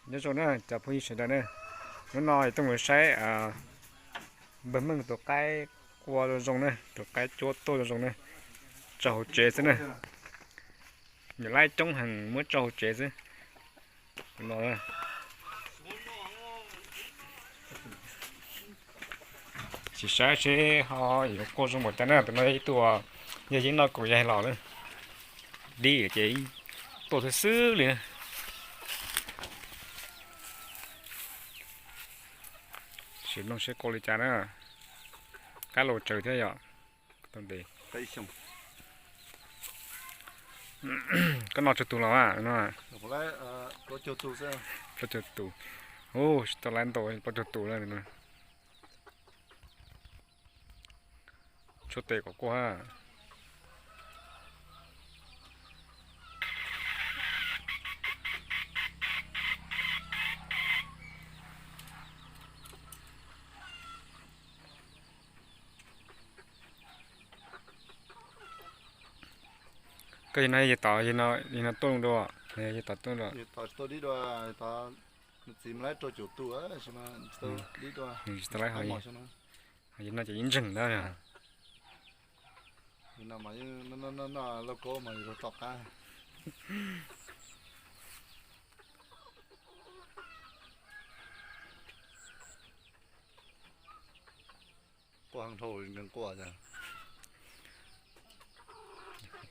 Nyob zoo na cov phooj ywg sawv daws na, hnub no tuaj mus saib npawg Meej tus qaib qua zoo zoo na, tus qaib cuab tuaj zoo zoo na, tso hauv tsev xwb na. Nws laib coob heev muab tso hauv tsev xwb. Tus no sim saib seb ho yuav qua zoo npaum cas na. Tus no ib tug yog yeeb noj kuv yaig los lawm, dib ces tuaj xwb xwb li na. Sim nug seb qua li cas na. Qaib laus tsawv thiab yom. Koj noj tsawg tus los? Plaub caug tus. Ub, tsis tau laib ntau, plaub caug tus lawm no. Tshuab tes kom qua. Koj yog no, yog tom, yog no tuaj dua, yog tom tuaj dua. Txiv mas laib rau caum tus, tsis tau laib ho, yog no ces yeej ntseeg ntawd. Noj lauj kaub mas yus rau tom qab. Quaj heev dhau nkees quaj.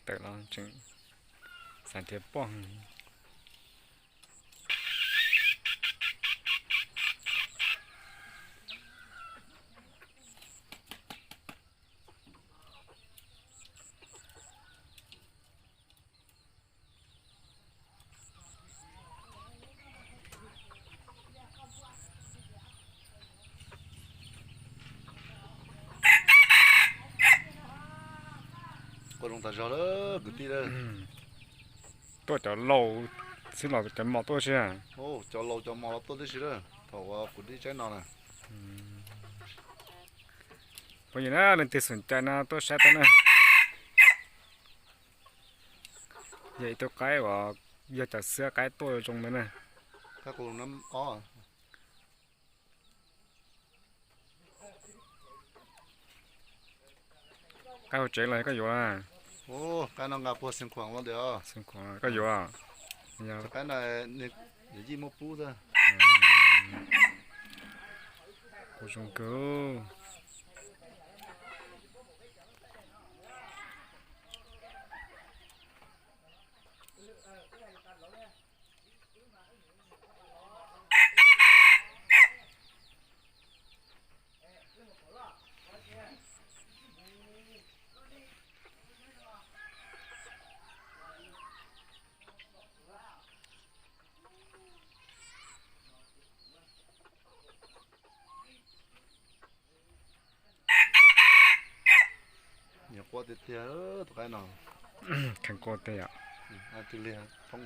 Tawm los tseem xav tias poj. Qua zoo tas zog lawm kwv tij lawm. Tuaj cov laus xwb los cov mos tuaj tib si? Cov laus cov mos los tuaj tib si lawm thaum uas kuv dib tsaib no na. Phooj ywg na, leej twg xom cai no tuaj saib tau na. Yog ib tug qaib uas yog cov xwab qaib tuaj zoo ntawd na. Qaib hauv tsev los koj yuav? Qaib no nqa puag Xeev Khuam los tias. Koj yuav? Qaib no yawm yij muab pub xwb. Kuv zoo kawg. Nyiam qua tiag tiag tus qaib no. Kheev qua tiag yom. Twg liag thoob.